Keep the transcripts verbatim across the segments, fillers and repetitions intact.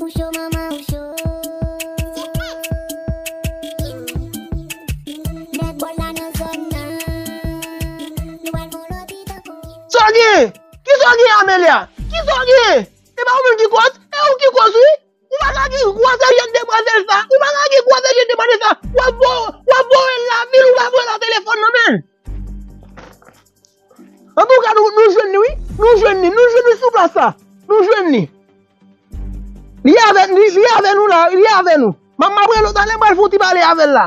Ou cho, manman, ou cho. Nèg bòl la nan zòn nan. Nou pral fè yon lòt ti tankou. Sa w gen? Kisa w gen, Amelia? Kisa w gen? E pa ou menm ki koz? E ou ki koz, wi. Ou pa ka gen gwosè jèn demwazèl sa. Ou pa ka gen gwosè jèn demwazèl sa. W ap vo-, w ap voye l lavil, ou pa voye l nan telefòn nan, men. Antouka, nou, nou jwenn li, wi. Nou jwenn li. Nou jwenn li sou plas la. Nou jwenn li. Li avè, li, li avè nou la. Li avè nou. M ap, m ap rele w talè, m pral fè yon ti pale avè l la.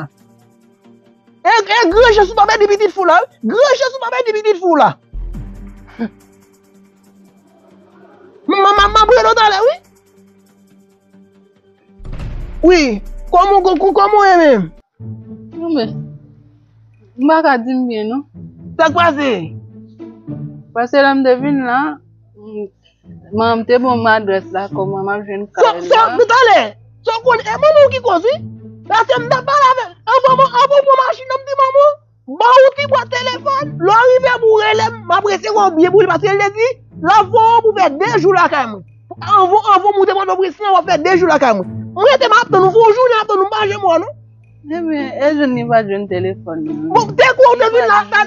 E, e, gran chans ou pa pèdi pitit fi w la, wi. Gran chans ou pa pèdi pitit fi w la. M, m, m, m ap rele w talè, wi. Wi. Kòman, kò-, kò-, kòman w ye menm? Mwen, m pa ka di m byen, non. Sa k pase? Paske lè m te vin la, m, manman m te ban m adrès la, kòman m ap jwenn kay la. Sa, sa, talè, sa w konnen, e manman w ki koz, wi. Paske m t ap pale avè l. Anvan, anvan w pran machin nan, m di manman w, ban w ti bwat telefòn, lè w rive pou w rele m, m ap resevwa w byen pou li, paske l te di, l ap voye w pou w fè de jou lakay mwen. Anvan, anvan w moute Pòtoprens lan, w ap fè de jou lakay mwen. Mwen rete, m ap tann ou, fè yon jounen m ap tann ou, m pa janm wè w, non. Ebyen, e jwenn li pa jwenn telefòn nan. Bon, te kwè ou te vin la, te,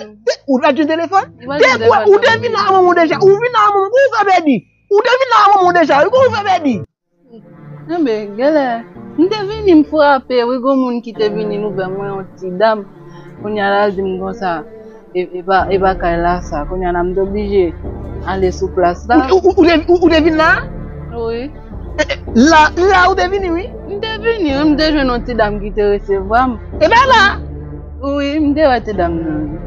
ou pa jwenn telefòn? Te kwè ou te vin la manman w deja, ou vin la manman w, kòman w fè pèdi? Ou te vin la manman w deja, wi, kòman w fè pèdi? Enben, genlè, m te vini, m frape, wi, gon moun ki te vini louvè mwen, yon ti dam. Kounye a l al di m konsa, e, e pa, e pa kay la sa. Kounye a la, m te oblije ale sou plas la. Ou, ou, ou, ou te, ou, ou te vin la? Wi. E, e, la, la ou te vini, wi? M te vini, wi, m te jwenn yon ti dam ki te resevwa m. E pa la? Wi, m te wè ti dam nan, wi.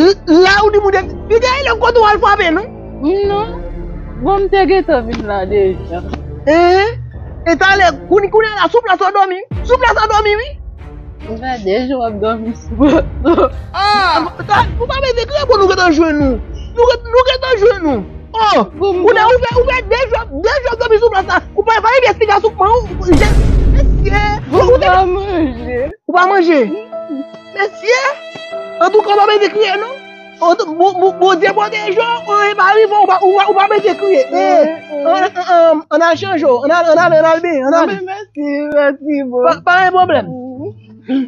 L-, la ou di m ou te, li te rele w kote w al frape, non? Non. Bon, m te gentan vin la deja. Ee? E talè, kounye, kounye a la, sou plas w ap dòmi? Sou plas w ap dòmi, wi? M fè de jou w ap dòmi sou plas. Ah! Ou pa mete kriye pou nou gentan jwenn nou. Nou gen-, nou gentan jwenn nou. Oh! Bon, ou fè, ou fè de jou, de jou w ap dòmi sou plas la. Ou pa, pa gen espligasyon pou mwen, ou, je-, mesye. Bon, ou te pa manje. Ou pa manje? Mesye, antouka, w pa mete kriye, non. Bon, bon, bon, Bondye pwoteje w, anyen pa rive w, ou pa, ou pa, ou pa mete kriye. Eh, ann, ann, ann, ann al chanje w, ann al, ann al, ann al benyen, ann al. Mèsi, mèsi, bro. Pa, pa gen pwoblèm. Hein?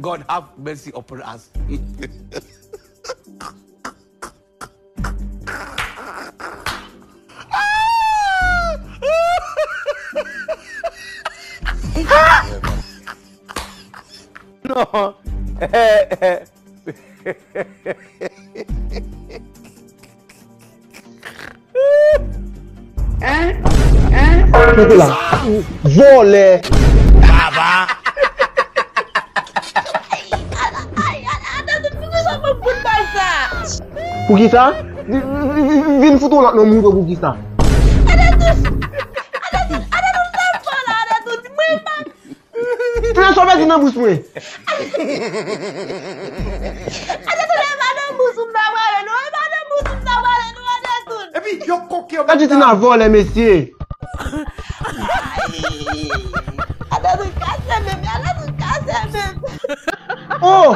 God have mercy upon us. Non. Hein? Hein? Kote la? Vòlè. Baba. Pou ki sa? Vin, vin, vin, vin fout yon lòt non mouton pou ki sa? Tande sa w pèdi nan bous mwen. Ate, tonton, e pa nan bous ou m ta prale, non, e pa nan bous ou m ta prale, non, Ate, tonton. Epi, yo koke, yo. Ate, Tina vòlè, mesye. Ate, tonton, kase menm, ate, tonton, kase menm. Oh!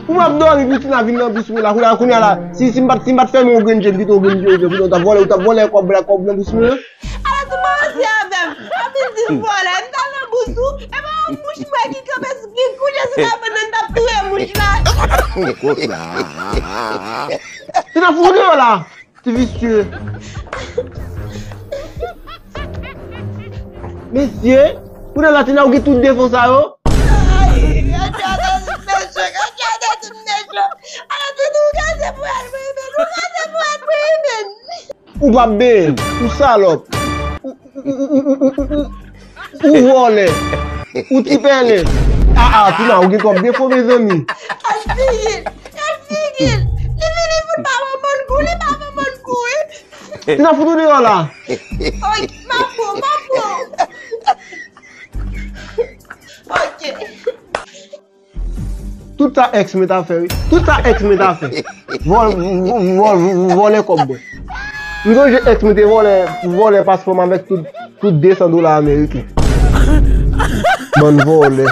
Ou ap dòmi pou Tina vin nan bous mwen la, kounye a, kounye a la. Si, si m pa t, si m pa t fèmen yon grenn je, m kite yon grenn je ouvè, kounye a, ou t ap vòlè, ou t ap vòlè kòb la, kòb nan bous mwen. Ala tou pa antre avè m. Epi di m vòlè, m t al nan bous ou, e pa yon mouch m wè ki kanpe sou, ki kouche sou kabann nan, m t ap touye mouch la. Ti nan fou deyò la, ti visye. Mesye, kounye a la Tina ou gen tout defo sa yo. Ay, gade tout mesye, gade tout mesye. Ala tout ou kase pou al mwen menm, ou kase pou al mwen menm. Ou p ap benyen, ou salòp. Ou, ou, ou, ou, ou, ou, ou, ou, Ou vòlè. Ou ti pèlen. A, a, Tina, ou gen twòp defo, mezanmi. Al figi l. Al figi l. Li vini fout pa bon bann kou, li pa bon bann kou, wi. Tina, fout ou deyò la. Oy, m ap pran w, m ap pran w. Ok. Tout sa ex mwen ta fè, wi. Tout sa ex mwen ta fè. Vòl, vòl, vòlè kòb mwen. M sonje ex mwen te vòlè, vòlè paspò m avèk tout, tout de san dola ameriken. Bann vòlè.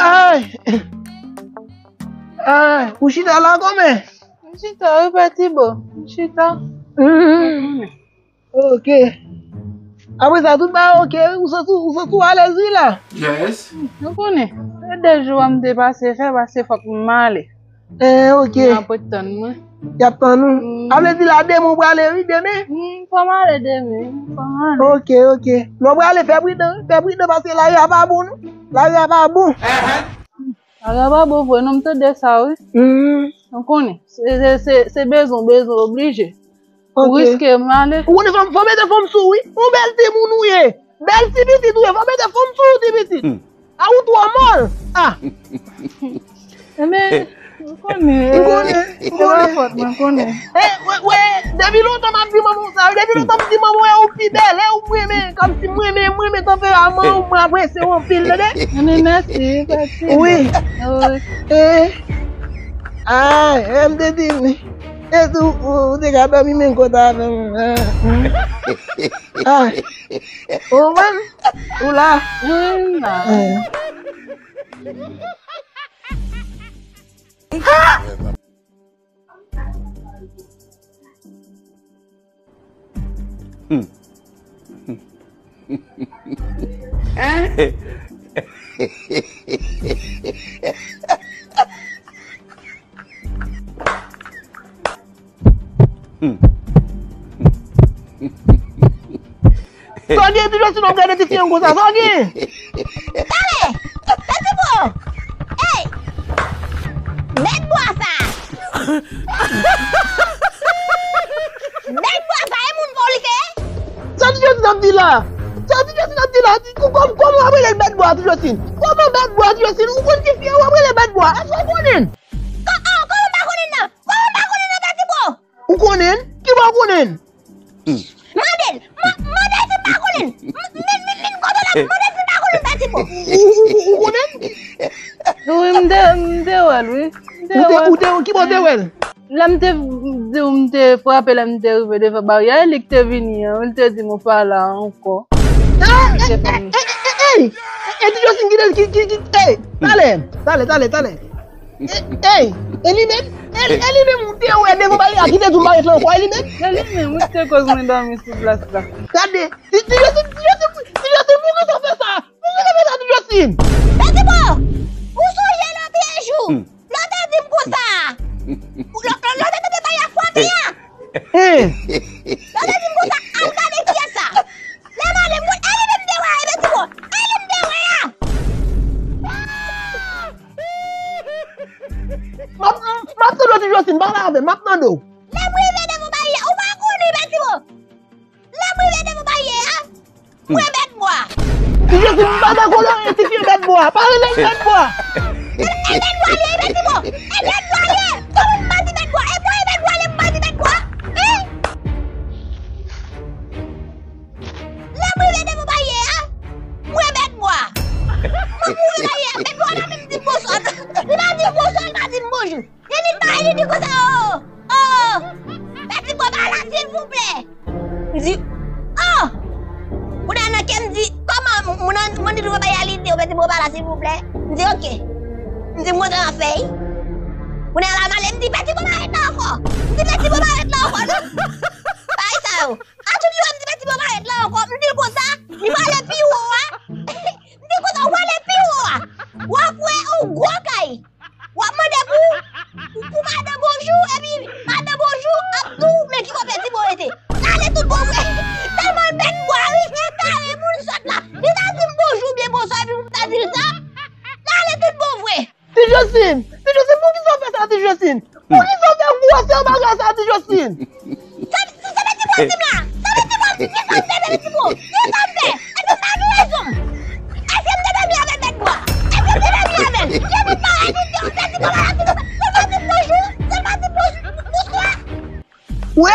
Ay! Ay! Ou chita la kòmè? M chita, wi, Pè Tibo. M chita. Mm. Ok. Apre sa, tout bagay ok, wi. Ou santi, ou santi w alèz, wi, la? Yes. Nou konnen. Se de jou a m te pase fè, pase fòk m ale. Eh, ok. Y ap tann mwen. Y ap tann ou. Mm. A vle di la, demen ou prale, wi, demen? Mm, fò m ale demen. Fò m ale. Ok, ok. Lè w prale, fè pridan, fè pridan, paske lari a pa bon, non. Lari a pa bon. Lari a pa bon vre, non, m tande sa, wi. Mm. Ou konnen. Se, se, se, se bezwen, bezwen oblije. Ou riske m ale. Ou konnen fò m, fò m mete fanm sou ou, wi. Ou bèl timoun ou ye. Bèl ti pitit ou ye. Fò m mete fanm sou ou, ti pitit. Hmm. A, ou twò mòl. A. Enben, m konnen. M konnen. M konnen. Se pa fòt mwen, m konnen. E, wè, wè, depi lontan m ap di manman w sa, wi. Depi lontan m di manman w, e ou pi bèl, e ou m renmen, kòmsi m renmen, m renmen tanperaman w, mwen apresye w anpil, tande? Enben, mèsi, wi, Pè Tibo. Wi. Wi. E, a, e m te di, e tou, ou, ou te ka dòmi menm kote avè m. A, a. Ou konprann? Ou la? Wi, m la. Eh. Sa w gen, ti Josine, w ap gade ti fi an konsa? Sa w gen? Talè! Pè Tibo! Ey! Bèt bwa sa! Bèt bwa sa, e moun pa w li te ye? Sa ti Josine ap di la? Sa ti Josine ap di la? Kò-, kò-, kòman w ap rele l bèt bwa, ti Josine? Kòman bèt bwa, ti Josine? Ou konn ti fi an, w ap rele bèt bwa? Èske w konnen l? Kò-, oh, kòman m pa konnen l nan? Kòman m pa konnen l nan, Pè Tibo? Ou konnen l? Ki bò w konnen l? Mande l. Ma-, mande l si m pa konnen l. M-, men, men, men, kote w la, mande l si m pa konnen l, Pè Tibo. Ou, ou, ou, ou konnen l? Wi, m te, m te wè l, wi. M te wè l. Ou te, ou te, ki bò w te wè l? Lè m te di w m te frape, lè m te rive devan baryè, e li k te vini an, wi, li te di m ou pa la ankò. Ah, eh, eh, eh, eh, eh, eh, ti Josine ki, ki, ki, ki, eh, talè, talè, talè, talè. Eh, eh, e li menm, e, e li menm ou te wè devan baryè a ki te di w pa ret la ankò, e li menm? E li menm, wi, ki te koz mwen dòmi sou plas la. Gade, ti, ti Josine, ti Josine, ti Josine, poukisa w fè sa? Poukisa w fè sa, ti Josine? Pè Tibo, ou sonje lòt jou? Lè w te di m konsa, lè, lè, lè w te tande bagay la frape a, lè w te di m konsa, al gade kiyès sa. Lè m ale, m wè, e li menm m te wè a, e Pè Tibo, e li m te wè a. M ap, m ap tande w, ti Josine, pale avè m, m ap tande w. Lè m rive devan baryè, ou pa konnen, Pè Tibo. Lè m rive devan baryè a, m wè bèt bwa. Ti Josine, m pa dakò lè w rele ti fi an bèt bwa. Pa rele l bèt bwa. E, e bèt bwa li ye, Pè Tibo. E bèt bwa li ye. Kòman m pa di bèt bwa? E mwen e bèt bwa li ye, m pa di bèt bwa? Hein? Lè m rive devan baryè a, m wè bèt bwa. M ap mouri baryè a, bèt bwa la menm di m bonswa. Li pa di m bonswa, li pa di m bonjou. Epi l bay, li di konsa, oh, oh, Pè Tibo pa la, silvouplè. M di, oh! Kounye a nan kè m di, kòman moun nan, moun nan di l pa bay a lide, Pè Tibo pa la, silvouplè. M di, ok. M di, m kontan nan fèy. Kounye a la, m ale, m di, Pè Tibo pa ret la ankò. M di, Pè Tibo pa ret la ankò, non. Bagay sa yo. A tout jou, m di, Pè Tibo pa ret la ankò. M di l konsa, li prale pi wo a. M di konsa, w prale pi wo a. W ap wè yon gwo kay. W ap mande pou, pou, pou madan bonjou, epi madan bonjou ap di w, men ki bò Pè Tibo rete. L ale tout bon vre. Tèlman l bèt bwa, wi, e kare moun sòt la. Li ta di m bonjou byen bonswa, epi pou m ta di l sa. L ale tout bon vre. Ti Josine, ti Josine, poukisa w fè sa, ti Josine? Poukisa w fè gwosè bagay sa, ti Josine? Se, se, se Sa w di m la? Sa w di m la? Di sa m fè, bebe Tibou? Di sa m fè? Èske m pa gen rezon? Èske m te dòmi avè bèt bwa? Èske m te dòmi avè l? Di m pa di, di m te di m pa la, di m pa di bonjou, di m pa di bonjou, bonswa. Wè,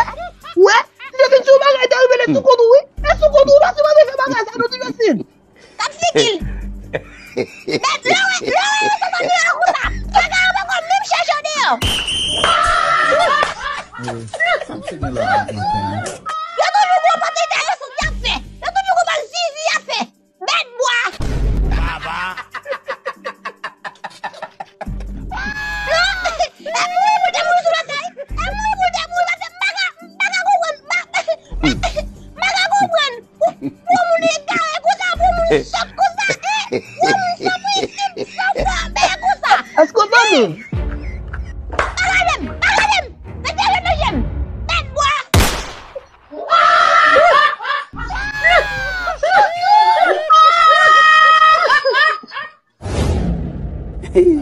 wè, m te vin sou bagay ta revele sou kont ou, wi. E sou kont ou, pa sipoze fè bagay sa, non, ti Vèsin. T ap sikil. Bèt lè w, lè w wè yo sot anndan konsa. Kaka yo poko menm chèche w deyò. Yo toujou gon pòt eta yo sot y ap fè. Yo toujou gon bal zizi y ap fè. Bèt bwa. Baba. Non, e mouri pou te mouri sou lakay. E mouri pou te mouri lakay. M pa ka, m pa ka konprann. M pa, m pa ka konprann. Pou, pou moun egare konsa, pou moun sòt konsa, e, pou moun san prensip, san fòmè konsa. Èske w tande? Pa gade m, pa gade m! Mete je nan je m! Bèt bwa!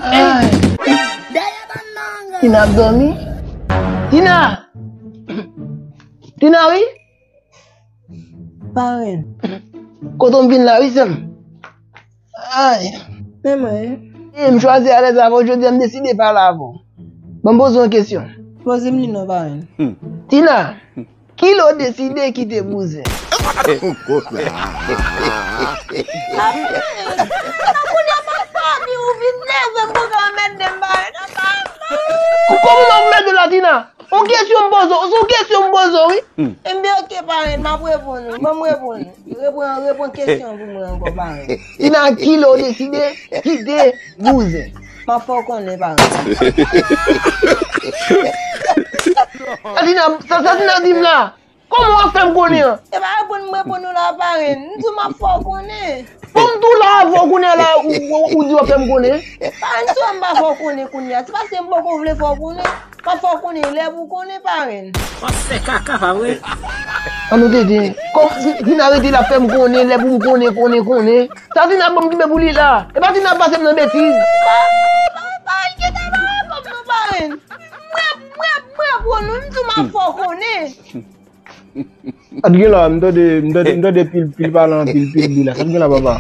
Ay. Tina ap dòmi? Tina! Tina, wi? Parenn. Kote w m vin la, wi, sè m? Ay. Men mwen. E, m chwazi alèz avè w jodi a, m deside pale avè w. Bon, m poze w yon kesyon. Poze m li non, parenn. Tina, kilè w deside kite bouzen? Kounye a, papa, ni ou vin nève m, poko anmède m, parenn. Kòman m anmède w la, Tina? Yon kesyon m poze w, se yon kesyon m poze w, wi. Enben, oke, parenn, m ap reponn ou. Ban m reponn ou. Repran, repran kesyon pou mwen ankò, parenn. Tina, kilè w deside kite bouzen? M ap fè w konnen, parenn. Sa Tina, sa, sa Tina di m la? Kòman w ap fè m konnen an? E pa reponn m reponn ou la, parenn. M di w m ap fè w konnen. Bon, m tou la avè w kounye a la, ou, ou, ou di w ap fè m konnen? Parenn, si w wè m pa fè w konnen kounye a, se paske m poko vle fè w konnen. M ap fè w konnen lè pou w konnen, parenn. W ap fè kaka, pa vre? An nou tete. Kòm si, si n arete l ap fè m konnen, lè pou m konnen, konnen, konnen. Sa Tina ban m kenbe pou li la. E pa Tina ap pase m nan betiz. Pa, pa, pa, pa, kite m, pa reponn non, parenn. Mwen, mwen, mwen, bon, nou, m di w m ap fè w konnen. Sa t gen la, m tande, m tande, m tande pil, pil pale anpil, pil bri la. Sa t gen la, papa?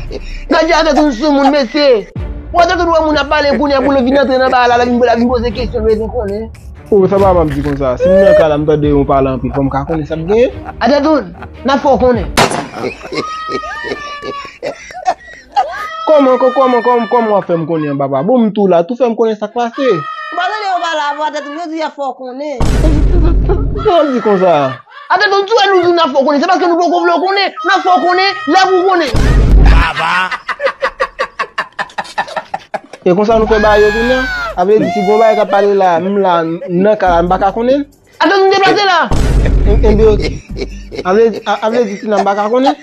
Gadje atè tou sou moun, mesye. Ou atè tou wè moun ap pale kounye a pou l vin antre nan bagay la, la vin, la vin poze kesyon, l bezwen konnen. O, sa papa m ap di konsa. Si m nan kay la, m tande yon pale anpil, fò m ka konnen sa k genyen. Atè tou, n ap fè w konnen. Kòman, kò-, kòman, kòman, kòman w ap fè m konnen an, papa? Bon, m tou la, tou fè m konnen sa k pase. M pa tande yo pale avè w, atè tou, yo di y ap fè w konnen. Sa w ap di konsa? Atè tou, tou wè nou di w n ap fè w konnen, se paske nou poko vle w konnen, n ap fè w konnen, lè pou w konnen. Baba! E konsa nou fè bagay yo kounye a? A vle di, si gon bagay k ap pale la, m la, m nan kay la, m pa ka konnen l? Atè tou, m deplase la! E, enben, oke. A vle, a, a vle di, Tina, m pa ka konnen?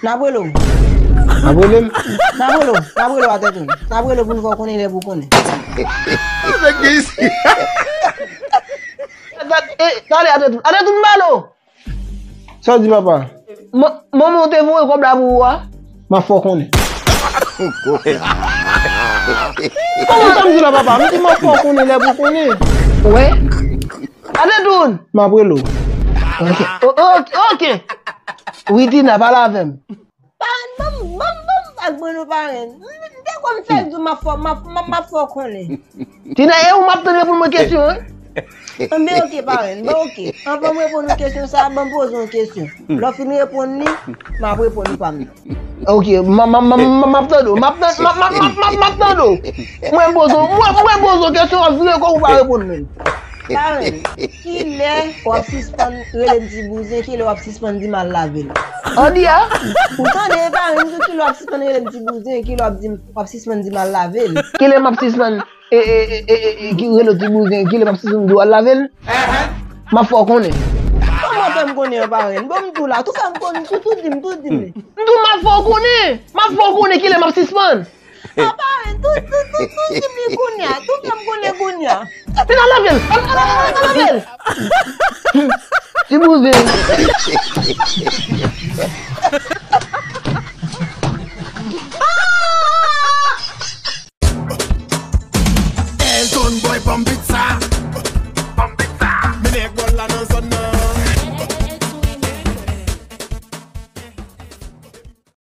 N ap rele w. N ap rele m? N ap rele w. N ap rele w atè tou. N ap rele w pou n fè w konnen lè pou w konnen. Nèg ki isi. E, talè atè tou. Atè tou m pale w. Sa w di, papa? Man-, manman w te voye kòb la pou ou a? M ap fè w konnen. Kòman sa m di la, papa? M di m ap fè w konnen lè pou w konnen. Wè? Atè tou. M ap rele w. Ok. O-, ok, ok. Wi, Tina, pale avè m. Parenn, ban m, ban m, ban m ak bon nou, parenn. M, m te kwè m fèk di w m ap fè, m ap, m ap, m ap fè w konnen. Tina, e ou m ap tann reponn mwen kesyon an? Anben, ok, parenn. Bon, ok. Anvan m reponn ou kesyon sa, ban m poze w kesyon. Lè w fin reponn li, m ap reponn ou pa m nan. Ok, m, m, m, m, m, m ap tande w. M ap tan-, m, m, m, m, m, m ap tande w. Mwen poze w, mwen, mwen poze w kesyon, w ap vire kò w, ou pa reponn mwen. Parenn, kilè w ap sispann rele m ti bouzen, kilè w ap sispann di m al lave l? Ann di a? Ou tande, parenn, m di w kilè w ap sispann rele m ti bouzen, kilè w ap di m, w ap sispann di m al lave l? Kilè m ap sispann, e, e, e, e, e, e, ki rele w ti bouzen, kilè m ap sispann di w al lave l? M ap fè w konnen. Kòman w fè m konnen an, parenn? Bon, m tou la, tou fè m konnen, tou, tou di m, tou di m. M di w m ap fè w konnen. M ap fè w konnen kilè m ap sispann. A, parenn, tou, tou, tou, tou di m li kounye a. Tou fè m konnen kounye a. Vin al lave l. Al, al, al, al, al lave l. Ti bouzen.